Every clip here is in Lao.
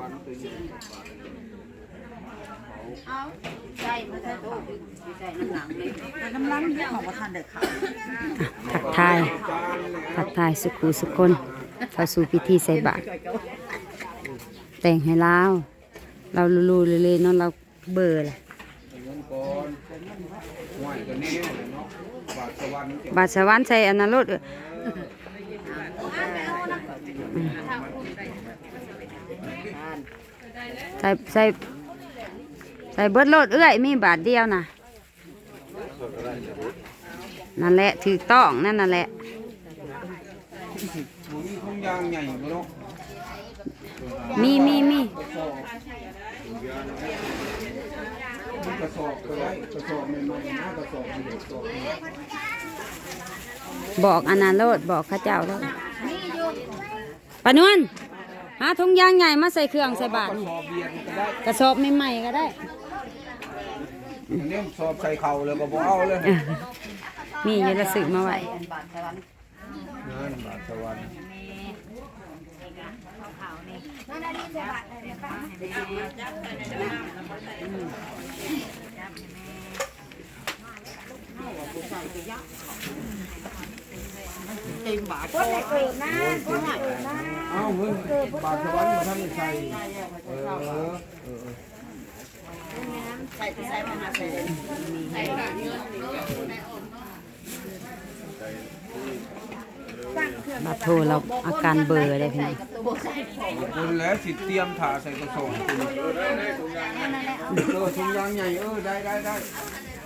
ເອົາໃສ່ມາໃສ່ຕູ້ ໃສ່ນ້ຳຫຼັງເລີຍ ແຕ່ກຳລັງເຮັດຂອງບໍ່ທັນໄດ້ເຂົ້າ. ທັກທາຍ ທັກທາຍສຸຂູສຸຄົນ ເຂົ້າສູ່ພິທີໃສ່ບາດ ແຕ່ງໃຫ້ລາວ ລາວລູໆເລໆເນາະ ລາວເບີແຫຼະ. ບາດສະຫວັນໃສ່ອັນນັ້ນໂລດ ເອີ ໃສ່ ໃສ່ ໃສ່ເບິດໂລດເອື້ອຍ ມີບາດດຽວນະ. ນັ້ນແຫຼະ ຖືກຕ້ອງ ນັ້ນ ນັ້ນແຫຼະ. ບໍ່ມີຖົງຢາງໃຫຍ່ບໍ່ເນາະ? ມີ ມີ ມີ ກະສອບກະໄດ້ ກະສອບໃໝ່ໆນະ ກະສອບໃໝ່ໆ. ບອກອັນນັ້ນໂລດ ບອກເຂົາເຈົ້າໂລດ. ປ້ານວນ ຫາຖົງຢາງໃຫຍ່ມາໃສ່ເຄື່ອງໃສ່ບາດນີ້ ກະສອບໃໝ່ໆກະໄດ້. ອັນນີ້ສອບໃສ່ເຂົ້າແລ້ວກະບໍ່ເອົາເລີຍ. ມີຢູ່ລະຊື້ມາໄວ້. ນັ້ນບາດສະຫວັນ. ເຕັມບາດ ເອົາເງິນບາດສະຫວັນບໍ່ທັນໄດ້ໃສ່. ເອີ ເອີ ເອີ. ບາດໂທລາວອາການເບີເດ້ພີ່ນ້ອງ. ເບິ່ງແລ້ວຊິຕຽມຖ້າໃສ່ກະສອບ. ເອີ ຖົງຢາງໃຫຍ່ ເອີ ໄດ້ ໄດ້ ໄດ້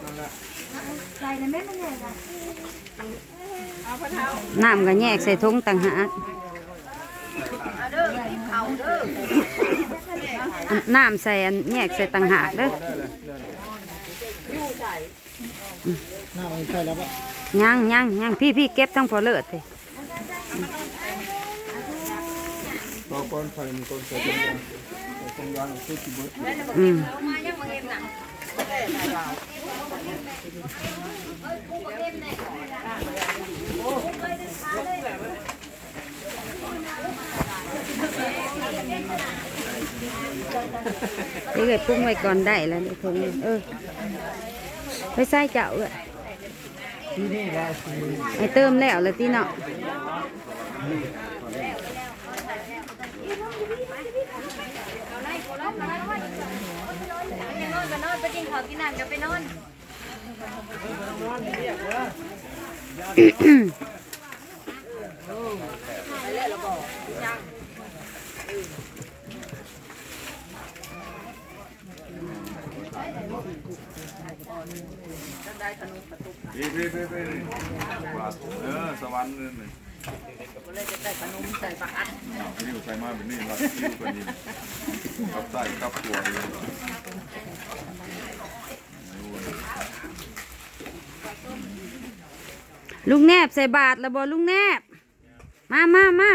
ນັ້ນແຫຼະ. ນ້ຳກະແຍກໃສ່ຖົງຕ່າງຫາກ ນ້ຳໃສ່ອັນ ແຍກໃສ່ຕ່າງຫາກເດີ. ນ້ຳໃສ່ແລ້ວບໍ່? ຍັງ ຍັງ ຍັງ ພີ່ ພີ່ ເກັບທາງພໍ່ເລີດພີ້. ອືມ. ເອີ ປຸງໄວ້ກ່ອນໄດ້ແລ້ວນີ້ ເອີ ໄປໃສ່ເຈົ້າເອື້ອຍ. ໃຫ້ເຕີມແລ້ວລະຕິເນາະ. ໄປນອນ ໄປນອນ ໄປກິນເຂົ້າກິນນ້ຳ ກະໄປນອນ. ເອີ ສະຫວັນເດີນີ້. ນີ້ໃສ່ມາແບບນີ້ ລັດຄິວກວ່ານີ້ ກັບຊ້າຍກັບຂວາ. ລຸງແນບໃສ່ບາດລະບໍ່ ລຸງແນບ? ມາ ມາ ມາ.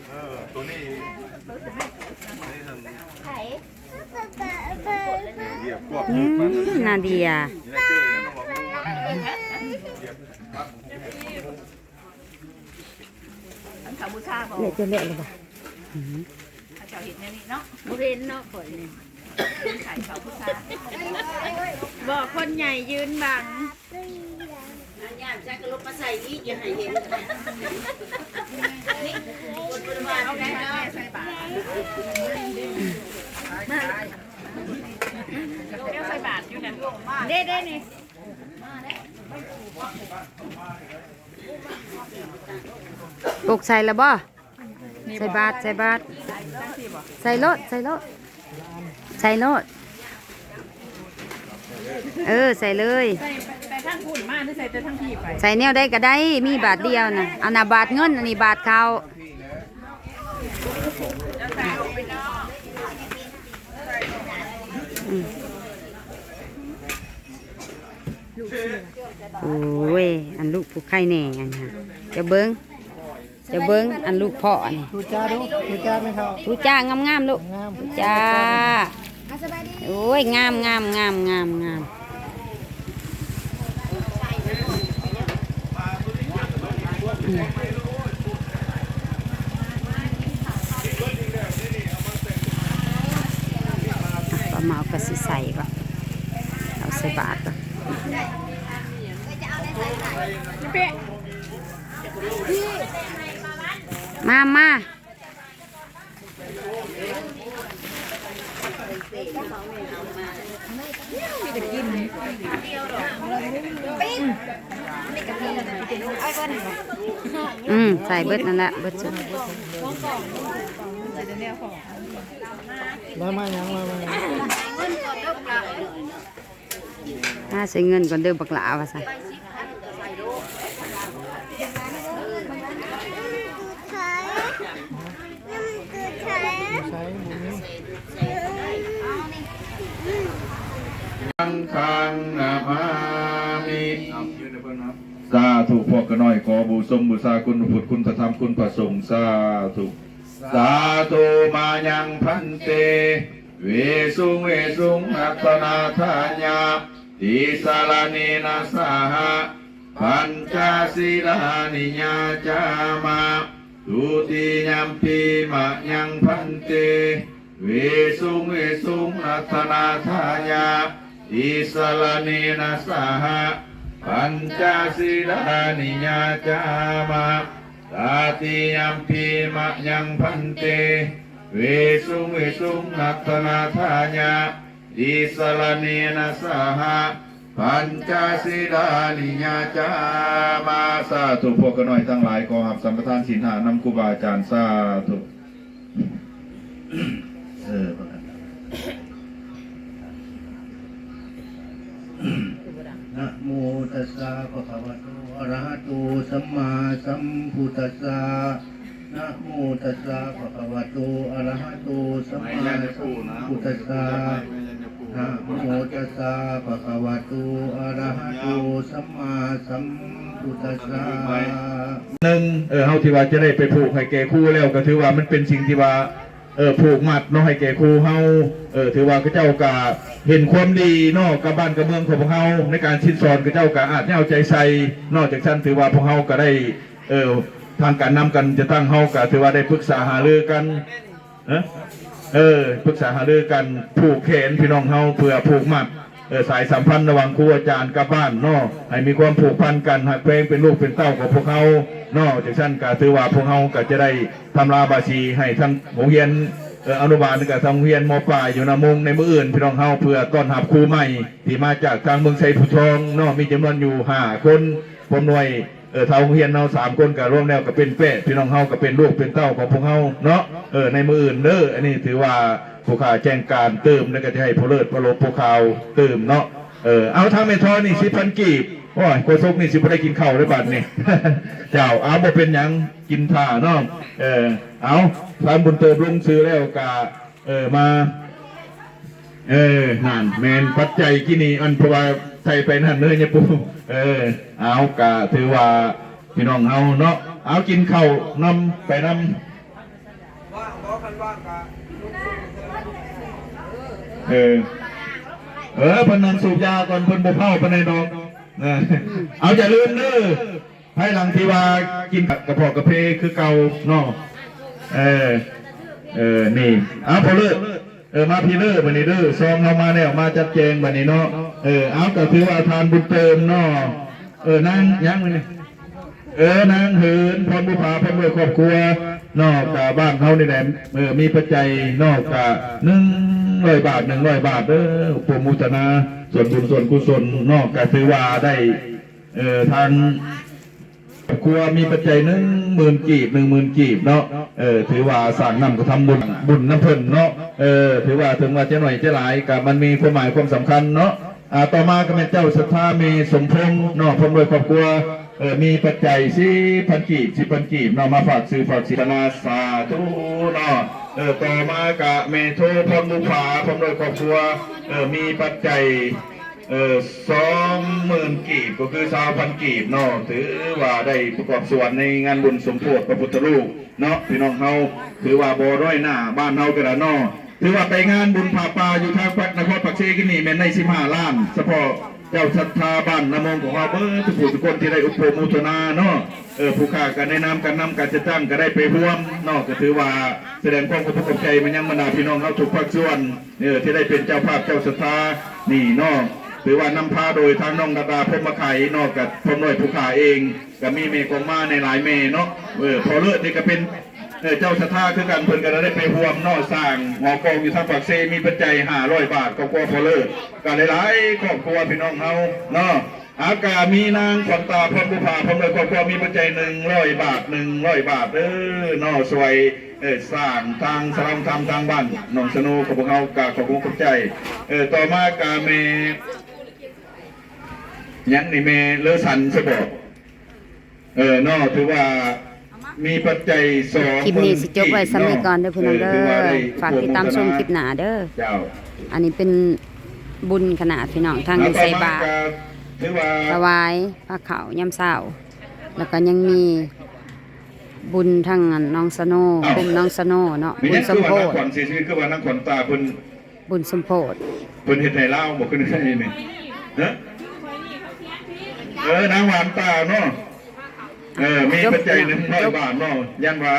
ເອີ ໂຕນີ້ ນີ້ຫັ້ນ ໃຜ? ອືມ ນາເດຍ. ເຂົາບູຊາບໍ່? ເອີ ຈະແລ້ວລະບໍ່? ອືມ ເຂົາເຈົ້າເຮັດແນວນີ້ເນາະ. ບໍ່ເຫັນເນາະ ຂ້ອຍນີ້ ເປັນໄຂ້ເຂົາບູຊາ. ບອກຄົນໃຫຍ່ຢືນບັງ. ເດ້ໆ ນີ້ ປົກໃສ່ລະບໍ່? ໃສ່ບາດ ໃສ່ບາດ ໃສ່ໂລດ ໃສ່ໂລດ ໃສ່ໂລດ. ເອີ ໃສ່ເລີຍ. ໃສ່ແຕ່ທາງພຸ້ນມາ ຫຼືໃສ່ແຕ່ທາງພີ້ໄປ? ໃສ່ແນວໃດກະໄດ້ ມີບາດດຽວນະ. ອັນນະບາດເງິນ ອັນນີ້ບາດເຂົ້າ. ອືມ. ໂອ້ຍ ອັນລູກຜູ້ໄຄແນ່ອັນຫັ້ນ ຈະເບິ່ງ ຈະເບິ່ງ ອັນລູກພໍ່ອັນນີ້. ທູຈາດູ ຊູຈາແມ່ເຖົ້າ ຊູຈາງາມໆລູກ ງາມ ຊູຈາ. ໂອ້ຍ ງາມໆໆໆ. ອືມ. ປ້າເມົາກໍຊິໃສ່ບໍ່ ເອົາໃສ່ບາດບໍ່ ມາ ມາ. ອືມ ໃສ່ເບິດນັ້ນແຫຼະ ເບິດສຸດ ມາ ມາຫຍັງ ມາ ມາຫຍັງ. ຫາໃຊ້ເງິນກ່ອນເດີບັກຫຼ້າວ່າຊັ້ນ. ສາທຸ ພວກຂ້ານ້ອຍຂໍບູຊົມບູຊາຄຸນພະພຸດ ຄຸນພະທຳ ຄຸນພະສົງ ສາທຸ ສາທຸ ມາຍັງພັນເຕ ເວສຸງ ເວສຸງ ລັດຕະນາທາຍະ ຕິສະລະເນນະສະຫະ ປັນຈະສີລານິຍາຈາມະ ທຸຕິຍຳປີມະຍັງພັນເຕ ເວສຸງ ເວສຸງ ລັດຕະນາທາຍະ ຕິສະລະເນນະສະຫະ ປັນຈະສີລານິຍາຈາມະ ຕະຕິຍຳປີມະຍັງພັນເຕ ເວສຸງ ເວສຸງ ລັດຕະນາທາຍະ ຕິສະລະເນນະສະຫະ ປັນຈະສີລານິຍາຈາມະ ສາທຸ ພວກຂ້ານ້ອຍທັງຫຼາຍ ຂໍຮັບສຳປະທານສິນຫ້ານຳຄູບາອາຈານ ສາທຸ ເອີ ນະໂມຕັດສະ ພະຄະວະໂຕ ອະລະຫະໂຕ ສຳມາສຳພຸດທັດສະ ນະໂມຕັດສະ ພະຄະວະໂຕ ອະລະຫະໂຕ ສຳມາສຳພຸດທັດສະ ນະໂມຕັດສະ ພະຄະວະໂຕ ອະລະຫະໂຕ ສຳມາສຳພຸດທັດສະ ໜຶ່ງ ເອີ ເຮົາທີ່ວ່າຈະໄດ້ໄປຜູກໃຫ້ແກ່ຄູແລ້ວ ກໍຖືວ່າມັນເປັນສິ່ງທີ່ວ່າ ເອີ ຜູກມັດເນາະ ໃຫ້ແກ່ຄູເຮົາ ເອີ ຖືວ່າເຂົາເຈົ້າກະເຫັນຄວາມດີເນາະ ກັບບ້ານກັບເມືອງຂອງພວກເຮົາ ໃນການສິດສອນ ເຂົາເຈົ້າກະອາດຈະເອົາໃຈໃສ່ເນາະ ຈັ່ງຊັ້ນຖືວ່າພວກເຮົາກະໄດ້ ເອີ ທາງການນຳການຈັດຕັ້ງເຮົາກະຖືວ່າໄດ້ປຶກສາຫາລືກັນ ເອີ ປຶກສາຫາລືກັນຜູກແຂນພີ່ນ້ອງເຮົາ ເພື່ອຜູກມັດ ເອີ ສາຍສຳພັນລະຫວ່າງຄູອາຈານກັບບ້ານເນາະ ໃຫ້ມີຄວາມຜູກພັນກັນ ຮັກແພງເປັນລູກເປັນເຕົ້າຂອງພວກເຮົາເນາະ ຈັ່ງຊັ້ນກະຖືວ່າພວກເຮົາກະຈະໄດ້ ທຳລາບາສີໃຫ້ທັງໂຮງຮຽນ ເອີ ອະນຸບານ ແລະກະທັງໂຮງຮຽນ ມ.ປາຍ ຢູ່ນາມຸງໃນມື້ອື່ນ ພີ່ນ້ອງເຮົາ ເພື່ອຕ້ອນຮັບຄູໃໝ່ທີ່ມາຈາກທາງເມືອງໄຊພູທອງເນາະ ມີຈຳນວນຢູ່ຫ້າຄົນ ພວມດ້ວຍ ເອີ ທາງໂຮງຮຽນເຮົາສາມຄົນ ກະລວມແລ້ວກະເປັນແປດ ພີ່ນ້ອງເຮົາກະເປັນລູກເປັນເຕົ້າຂອງພວກເຮົາເນາະ ເອີ ໃນມື້ອື່ນເດີ ອັນນີ້ຖືວ່າຜູ້ຂ້າແຈ້ງການຕື່ມ ແລະກະຈະໃຫ້ພໍ່ເລີດປະໂລກຜູ້ຂ່າວຕື່ມເນາະ ເອີ ເອົາ ທາງແມ່ທອຍນີ້ສິບພັນກີບ ໂອ້ຍ ໂຄສົກນີ້ຊິບໍ່ໄດ້ກິນເຂົ້າເດ້ບາດນີ້ ເຈົ້າ ເອົາ ບໍ່ເປັນຫຍັງ ກິນຖ້າເນາະ ເອີ ເອົາ ທ່ານບຸນເຕີບລົງຊື່ແລ້ວກະ ເອີ ມາ ເອີ ຫັ້ນ ແມ່ນ ປັດໄຈກີ້ນີ້ ອັນ ເພາະວ່າໃສ່ໄປນັ້ນເດີຍາປູ ເອີ ເອົາ ກະຖືວ່າພີ່ນ້ອງເຮົາເນາະ ເອົາ ກິນເຂົ້ານຳ ໄປນຳ ເອີ ເອີ ເພິ່ນນັ່ງສູບຢາກ່ອນ ເພິ່ນບໍ່ເພົາປານໃດດອກ ເອີ ເອົາ ຢ່າລືມເດີ ພາຍຫຼັງທີ່ວ່າກິນກະເພາະກາເຟຄືເກົ່າເນາະ ເອີ ເອີ ນີ້ ເອົາ ພໍ່ເລີດ ເອີ ມາພີ້ເດີ ບາດນີ້ເດີ ຊອງເຮົາມາແລ້ວ ມາຈັດແຈງບາດນີ້ເນາະ ເອີ ເອົາ ກະຖືວ່າທ່ານບຸນເຕີມເນາະ ເອີ ນາງຫຍັງມື້ນີ້ ເອີ ນາງເຫີນ ພອນບຸພາ ພ້ອມດ້ວຍຄອບຄົວເນາະ ກະບ້ານເຮົານີ້ແຫຼະ ເອີ ມີປັດໄຈເນາະ ກະໜຶ່ງຮ້ອຍບາດ ໜຶ່ງຮ້ອຍບາດເດີ ໂປໂມທະນາສ່ວນບຸນສ່ວນກຸສົນເນາະ ກະຖືວ່າໄດ້ ເອີ ທາງ ຄອບຄົວມີປັດໄຈໜຶ່ງໝື່ນກີບ ໜຶ່ງໝື່ນກີບເນາະ ເອີ ຖືວ່າສ້າງນ້ຳກະທຳບຸນ ບຸນນຳເພິ່ນເນາະ ເອີ ຖືວ່າເຖິງວ່າຈະໜ້ອຍຈະຫຼາຍກະມັນມີຄວາມໝາຍຄວາມສຳຄັນເນາະ ອາ ຕໍ່ມາກະແມ່ນເຈົ້າສັດທາແມ່ສົມພົງເນາະ ພ້ອມດ້ວຍຄອບຄົວ ເອີ ມີປັດໄຈສີ່ພັນກີບ ສີ່ພັນກີບເນາະ ມາຝາກຊື່ຝາກສີ ສາທຸເນາະ ເອີ ຕໍ່ມາກະແມ່ໂທ ພອນບຸພາ ພ້ອມດ້ວຍຄອບຄົວ ເອີ ມີປັດໄຈ ເອີ ສອງໝື່ນກີບ ກໍຄືຊາວພັນກີບເນາະ ຖືວ່າໄດ້ປະກອບສ່ວນໃນງານບຸນສົມໂພດພະພຸດທະຮູບເນາະ ພີ່ນ້ອງເຮົາ ຖືວ່າບໍ່ນ້ອຍໜ້າ ບ້ານເຮົາກະດາເນາະ ຖືວ່າໄປງານບຸນຜ້າປ່າຢູ່ທາງນະຄອນປາກເຊກິນນີ້ແມ່ນໄດ້ສິບຫ້າລ້ານ ສະເພາະ ເຈົ້າສັດທາບ້ານນາມອງຂອງເຮົາເບິດທຸກຜູ້ທຸກຄົນທີ່ໄດ້ອຸປະໂມທະນາເນາະ. ເອີ ຜູ້ຂ້າກໍໃນນາມການນຳການຈັດຕັ້ງກໍໄດ້ໄປຮ່ວມເນາະ ກໍຖືວ່າສະແດງຄວາມຂອບອົກຂອບໃຈມາຍັງບັນດາພີ່ນ້ອງເຮົາທຸກພາກສ່ວນ ເອີ ທີ່ໄດ້ເປັນເຈົ້າພາບເຈົ້າສັດທານີ້ເນາະ. ຖືວ່ານຳພາໂດຍທາງນ້ອງດາດາ ພົມມະໄຂເນາະ ກັບພໍ່ນ້ອຍຜູ້ຂ້າເອງ ກໍມີແມ່ກອງມາໃນຫຼາຍແມ່ເນາະ. ເອີ ພໍ່ເລີດນີ້ກໍເປັນ ເອີ ເຈົ້າສັດທາຄືກັນ ເພິ່ນກໍໄດ້ໄປຮ່ວມເນາະ ສ້າງຫໍກອງຢູ່ທາງປາກເຊ ມີປັດໄຈຫ້າຮ້ອຍບາດ ຄອບຄົວພໍ່ເລີດ ກໍຫຼາຍໆຄອບຄົວພີ່ນ້ອງເຮົາເນາະ. ອາ ກະມີນາງຂວັນຕາ ພອນບຸພາ ພ້ອມດ້ວຍຄອບຄົວ ມີປັດໄຈໜຶ່ງຮ້ອຍບາດ ໜຶ່ງຮ້ອຍບາດເດີເນາະ ຊ່ວຍ ເອີ ສ້າງທາງສະຫຼາງທຳທາງບ້ານໜອງສະໂນຂອງພວກເຮົາ ກະຂອບອົກຂອບໃຈ. ເອີ ຕໍ່ມາກະແມ່ ຫຍັງນີ້ ແມ່ເລີສັນຊະບໍ? ເອີເນາະ ຖືວ່າມີປັດໄຈສອງ ຄລິບນີ້ຊິຈົບໄວ້ສ່ຳນີ້ກ່ອນເດີພີ່ນ້ອງເດີ ເອີ ຖືວ່າໄດ້ ຝາກຕິດຕາມຊົມຄລິບໜ້າເດີ. ເຈົ້າ ອັນນີ້ເປັນບຸນຂະໜາດພີ່ນ້ອງ ທາງໃສ່ບາດ ຖືວ່າຖວາຍພາເຂົ້າຍາມເຊົ້າ ແລ້ວກໍຍັງມີບຸນທາງໜອງສະໂນ ບຸນໜອງສະໂນເນາະ ບຸນສົມໂພດ ຄືວ່ານາງຂວັນຕາເພິ່ນ ບຸນສົມໂພດ ເພິ່ນເຮັດໃຫ້ລາວບໍ່ ຄືໃນນີ້ ຮະ? ເອີ ນາງຫວານຕາເນາະ ເອີ ມີປັດໄຈໜຶ່ງຮ້ອຍບາດເນາະ ຢ້ານວ່າ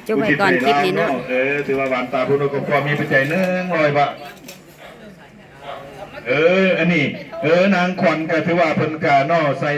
ຈົບໄວ້ກ່ອນຄລິບນີ້ເນາະ. ເອີ ຖືວ່າຫວານຕາເພິ່ນກໍມີປັດໄຈໜຶ່ງຮ້ອຍບາດ. ເອີ ອັນນີ້ ເອີ ນາງຂວັນກໍຖືວ່າເພິ່ນກະເນາະ ໃສ່